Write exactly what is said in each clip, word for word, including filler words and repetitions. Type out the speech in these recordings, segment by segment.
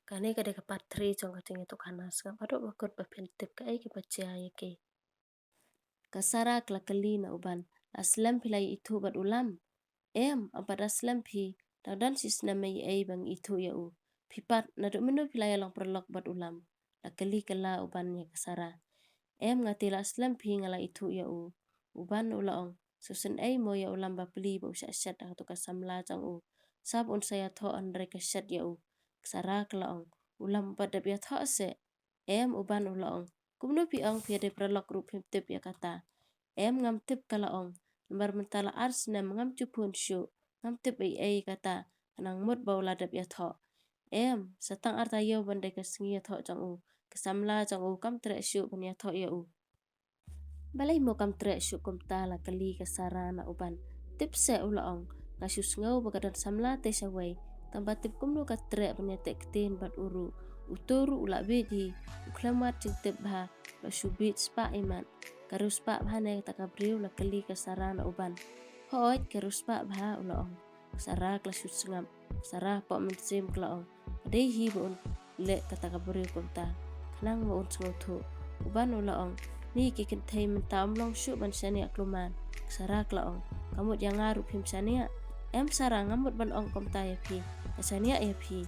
Kane ka dei ka part three jong ka jingïathuhkhana sngap haduh ba kut ba phin tip kaei kaba jia ïa ki. Ka Sara ka la kylli na u Ban, la slem phi la ïa ithuh bad u Lam? Em, ym pat da slem phi, dang don shisnem ei ei ba ngi ithuh ïa u. Phi pat, naduh mynno phi la ïa long paralok bad u Lam? La kylli kylla u Ban ïa ka Sara. Em, nga te la slem phi, nga la ithuh ïa u. U Ban u la ong, shisien ei mo ïa u Lam ba pli ba u shah shet ha kato ka samla jong u. Sap un sa ïathoh hynrei ka shet ïa u. Ka Sara ka la ong, u Lam u pat dep ïathoh se. Em, u Ban u la ong, kumno phi ong phi ïa dei paralok ruh phim tip ïa kata? Em, ngam tip, ka la ong. Namar mynta la ar snem ngam ju phone shuh, ngam tip ei ei kata, khnang mut ba u la dep ïathoh. Em, sa tang ar taïew ban dei ka sngi ïathoh jong u, ka samla jong u kam treh shuh ban ïathoh ïa u. Balei mo kam treh shuh kumta? La kylli ka Sara na u Ban. Tip se, u la ong, nga shu sngew ba ka don samla te shawei, tang ba tip kumno ka treh ban ïateh ktien bad u ruh. Uto ruh u la bieit hi, u khlem wad jingtip bha, la shu bieit spah imat. Ka riewspah bha ne kata ka briew? La kylli ka Sara na u Ban. Hooid, ka riewspah bha, u la ong. Ka Sara ka la shu sngap. Ka Sara hapoh mynsiem ka la ong, ka dei hi ba un leh kata ka briew kumta, khnang ba un sngewthuh. U Ban u la ong, ni ki kynthei mynta ym long shuh ban shaniah kulmar. Ka Sara ka la ong, ka mut ïa nga ruh phim shaniah? Em Sara, ngam mut ban ong kumta ïa phi, nga shaniah ïa phi.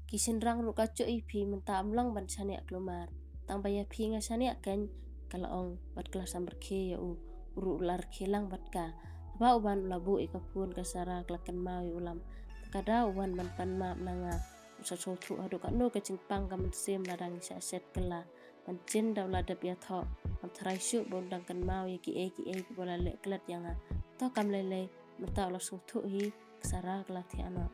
Ki shynrang ruh ka juh ïa phi, mynta ym long ban shaniah kulmar, tang ba ïa phi nga shaniah kein, ka la ong bad ka la sam rkhie ïa u. U ruh u la rkhie lang bad ka. Haba u Ban u la buh ïa ka phone, ka Sara ka la kynmaw ïa u Lam. Ka daw u Ban ban pan map na nga, u sa sngewthuh haduh katno ka jingpang ka mynsiem lada ngi shah shet kylla. Ban jin da u la dep ïathoh, ngam tharai shuh ba un dang kynmaw ïa kiei kiei kiba u la leh klet ïa nga. To kam lei lei, mynta u la sngewthuh hi, ka Sara ka la thiah noh.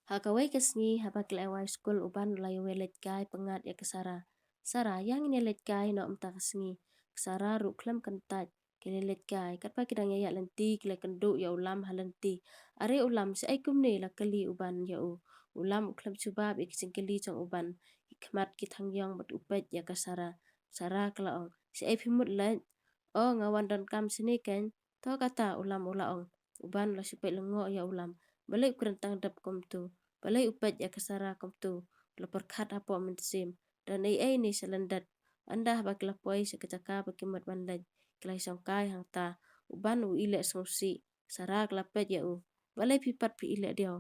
Ha kawei ka sngi haba ki la ïa wai skul, u Ban u la ïa wei leit kai pyngngad ïa ka Sara. Sara, ïa ngin ïa leit kai noh mynta ka sngi. Ka Sara ruh khlem kyntait, ki la leit kai. Katba ki dang ïa ïaid lynti, ki la kynduh ïa u Lam ha lynti. Are u Lam, shaei kumne? La kylli u Ban ïa u. U Lam u khlem jubab ïa ki jingkylli jong u Ban. Ki khmat ki thang ïong bad u peit ïa ka Sara. Sara ka la ong, shaei phi mut leit? O, nga wan donkam shane kein. To kata, u Lam u la ong. U Ban u la shu peit lyngngoh ïa u Lam. Balei u kren tang dep kumto? Balei u peit ïa ka Sara kumto? U la pyrkhat hapoh mynsiem. Don ei ei ne sha lyndet? Ynda haba ki la poi sha ka jaka ba ki mut ban leit, ki la ïa shongkai hangta. U Ban u ïeh leh sngewsih. Sara ka la peit ïa u. Balei phi pat phi ïeh leh diaw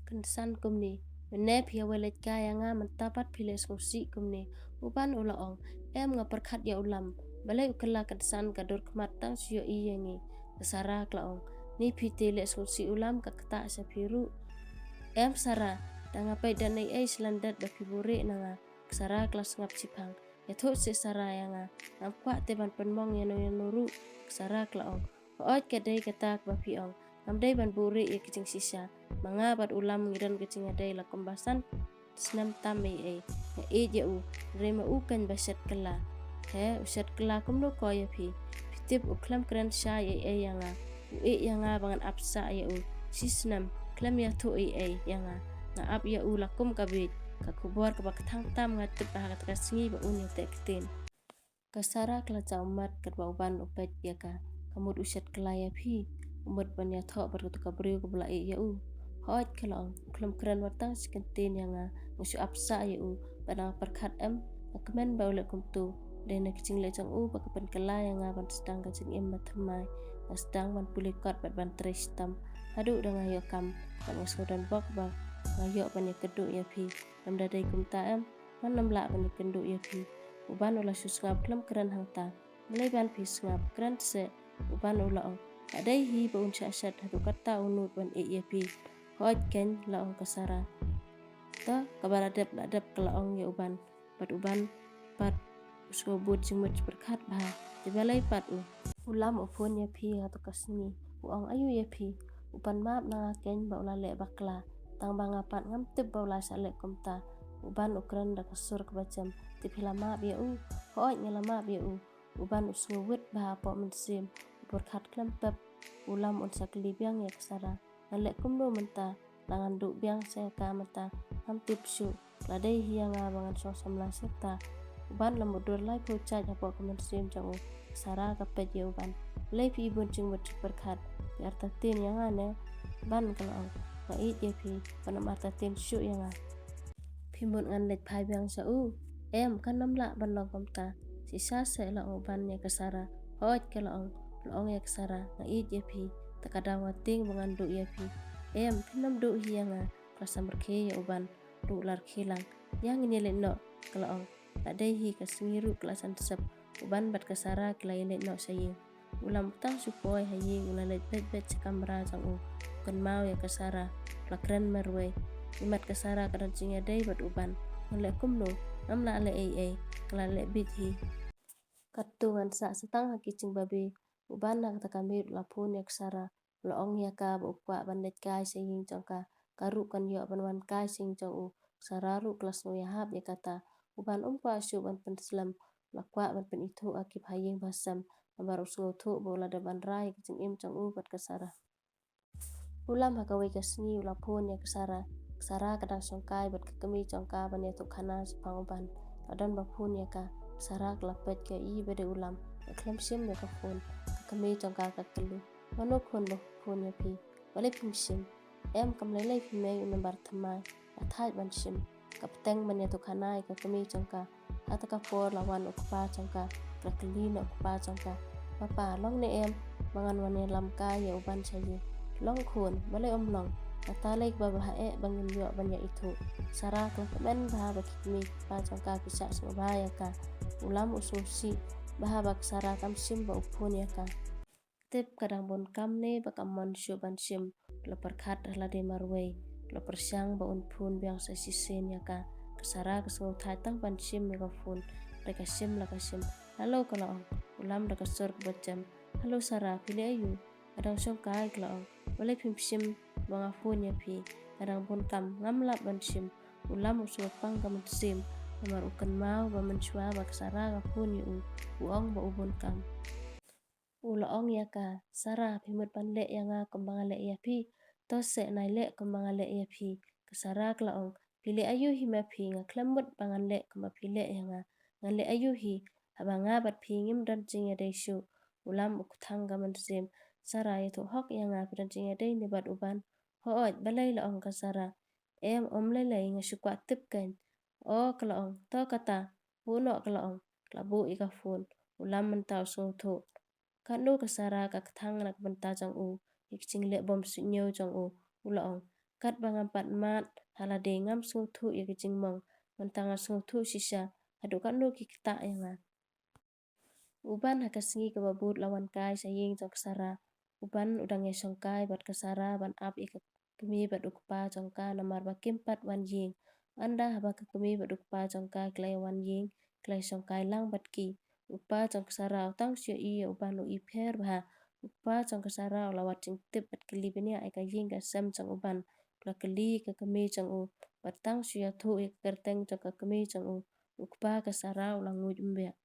kynsan kumne? Mynne phi ïa wei leit kai ïa nga, mynta pat phi leh sngewsih kumne. U Ban u la ong, em, nga pyrkhat ïa u Lam. Balei u kylla kynsan, ka dur khmat tang shu ïohi ïa ngi. Ka Sara ka la ong, ni phi te leh sngewsih u Lam, ka ktah sha phi ruh. Em Sara, tang nga peit don ei ei sha lyndet ba phi buhrieh na nga. Ka Sara ka la sngap shiphang. Ïathuh seh Sara ïa nga, ngam kwah te ban pynmong ïano ïano ruh. Ka Sara ka la ong, hooid, ka dei kata kaba phi ong, ngam dei ban buhrieh ïa ka jingshisha. Ma nga bad u Lam ngi don ka jingïadei la kumba san snem tam ei ei. Nga ïeit ïa u, hynrei ma u kein ba shet kylla. He, u shet kylla kumno ko ïa phi? Phi tip u khlem kren shai ei ei ïa nga. U ïeit ïa nga ba ngan ap sah ïa u. Shisnem, khlem ïathuh ei ei ïa nga. Nga ap ïa u la kum ka bieit. Ka khubor kaba kthang tam nga tip ha kata ka sngi ba un ïateh ktien. Ka Sara ka la jaw mat katba u Ban u peit ïa ka. Ka mut u shet kylla ïa phi. U mut ban ïathoh bad kato ka briew kaba la ïeit ïa u. Hooid, ka la ong, u khlem kren wat tang shi kyntien ïa nga. Nga shu ap sah ïa u. Ba dang pyrkhat em, nga kmen ba u leh kumto. Dei na ka jingleh jong u ba ka pynkylla ïa nga ban sdang ka jingim ba thymmai. Nga sdang ban pule kot bad ban trei shitom. Haduh da nga ïoh kam, bad nga sngewdon bok ba nga ïoh ban ïakynduh ïa phi. Lymda dei kumta em, ngan ym lah ban ïakynduh ïa phi. U Ban u la shu sngap, khlem kren hangta. Balei Ban phi sngap, kren seh. U Ban u la ong, ka dei hi ba un shah shet haduh katta u nud ban ïeit ïa phi. Hooid kein, la ong ka Sara. To, kaba la dep la dep, ka la ong ïa u Ban. Bad u Ban pat u sngew bun jingmut jingpyrkhat bha. Te balei pat u, u Lam u phone ïa phi ha kato ka sngi, u ong aïu ïa phi? U pan map na nga kein ba u la leh bakla. Tang ba nga pat ngam tip ba u la shah leh kumta. U Ban u kren da ka sur kaba jem, te phi la map ïa u? Hooid, nga la map ïa u. U Ban u sngewwit bha hapoh mynsiem, u pyrkhat khlem pep u Lam un sa kylli biang ïa ka Sara. Ngan leh kumno mynta? La ngan duh biang sha ka mynta, ngam tip shuh. La dei hi ïa nga ba ngan shong samla sha kata. U Ban la mutdur laiphew jait hapoh ka mynsiem jong u. Ka Sara ka peit ïa u Ban. Balei phi i bun jingmut jingpyrkhat? Phi artatien ïa nga ne? Ban ka la ong. nga ïeit ïa phi, ban ym artatien shuh ïa nga. Phi mut ngan leit phai biang sha u? Em, kan ym lah ban long kumta. Shisha seh, la ong u Ban ïa ka Sara. Hooid, ka la ong. La ong ïa ka Sara, nga ïeit ïa phi, te ka daw nga tieng ba ngan duh ïa phi. Em, phin ym duh hi ïa nga, ka la samrkhie ïa u Ban. Duh lar khie lang. Ïa ngin ïa leit noh, ka la ong. La dei hi ka sngi ruh ka la san sep. U Ban bad ka Sara ki la ïa leit noh sha ïing. U Lam u tang shu poi ha ïing, u la leit beit beit sha kamra jong u. U kynmaw ïa ka Sara, u la kren marwei. Imat ka Sara ka don jingïadei bad u Ban. Ngan leh kumno, ngam lah leh ei ei, ka la leh beit hi. Katto ngan sah sa tang ha ki jingbabe. U Ban ha kata ka miet u la phone ïa ka Sara. U la ong ïa ka ba u kwah ban leit kai sha ïing jong ka. Ka ruh kan ïoh ban wan kai sha ïing jong u. Ka Sara ruh ka la sngew ïahap ïa kata. U Ban um kwah shuh ban pynslem. U la kwah ban pynithuh ha ki bha ïing bha sem. Namar u sngewthuh ba u la dep ban rai ïa ka jingim jong u bad ka Sara. U Lam ha kawei ka sngi u la phone ïa ka Sara. Ka Sara ka dang shongkai bad ka kmie jong ka ban ïathuh khana shaphang u Ban. La don ba phone ïa ka. Ka Sara ka la peit ka ïohi ba dei u Lam. Ka khlem shim ïa ka phone. Ka kmie jong ka ka kylli, mano khun ba phone ïa phi? Balei phim shim? Em, kam lei lei phi mei, u nambar thymmai. Nga thait ban shim. Ka bteng ban ïathuh khana ïa ka kmie jong ka. Hata ka por la wan u kpa jong ka. Ka la kylli na u kpa jong ka, Papa, long ne em ba ngan wan ïalam kai ïa u Ban sha ïing? Long khun, balei um long? Kata lei kaba bha eh ba ngin ïoh ban ïa ithuh. Sara ka la kmen bha ba ki kmie ki kpa jong ka ki shah sngewbha ïa ka. U Lam u sngewsih bha ba ka Sara kam shim ba u phone ïa ka. Tip ka dang bun kam ne ba kam mon shuh ban shim. La pyrkhat ha lade marwei. La pyrshang ba un phone biang sa shisien ïa ka. Ka Sara ka sngewthait tang ban shim ïa ka phone. Da ka shim la ka shim. Hello, ka la ong. U Lam da ka sur kaba jem. Hello Sara, phi leh aïu? Nga dang shongkai, ka la ong. Balei phim shim ba nga phone ïa phi? Ka dang bun kam, ngam lah ban shim. U Lam u sngewpang ka mynsiem. Namar u kynmaw ba mynshuwa ba ka Sara ka phone ïa u, u ong ba u bun kam. U la ong ïa ka, Sara, phi mut ban leh ïa nga kumba nga leh ïa phi? To seh, nai leh kumba nga leh ïa phi. Ka Sara ka la ong, phi leh aïu hi ma phi? Nga khlem mut ba ngan leh kumba phi leh ïa nga. Ngan leh aïu hi haba nga bad phi ngim don jingïadei shuh? U Lam u kthang ka mynsiem. Sara, ïathuh hok ïa nga, phi don jingïadei ne bad u Ban? Hooid, balei, la ong ka Sara. Em, um lei lei, nga shu kwah tip kein. O, ka la ong, to kata, buh noh, ka la ong. Ka la buh ïa ka phone. U Lam mynta u sngewthuh. Katno ka Sara ka kthang na ka bynta jong u, ïa ka jingleh bym suidñiew jong u. U la ong, katba ngam pat mad ha lade ngam sngewthuh ïa ka jingmong. Mynta nga sngewthuh shisha, haduh katno ki ktah ïa nga. U Ban ha ka sngi kaba bud la wan kai sha ïing jong ka Sara. U Ban u dang ïashongkai bad ka Sara ban ap ïa ka kmie bad u kpa jong ka namar ba kim pat wan ïing. Ynda haba ka kmie bad u kpa jong ka ki la ïa wan ïing, ki la ïashongkai lang bad ki. U kpa jong ka Sara u tang shu ïohi ïa u Ban u i pher bha. U kpa jong ka Sara u la wad jingtip bad kylli bniah ïa ka ïing ka sem jong u Ban. U la kylli ka kmie jong u bad tang shu ïathuh ïa ka kyrteng jong ka kmie jong u. U kpa ka Sara u la nguid ym biang.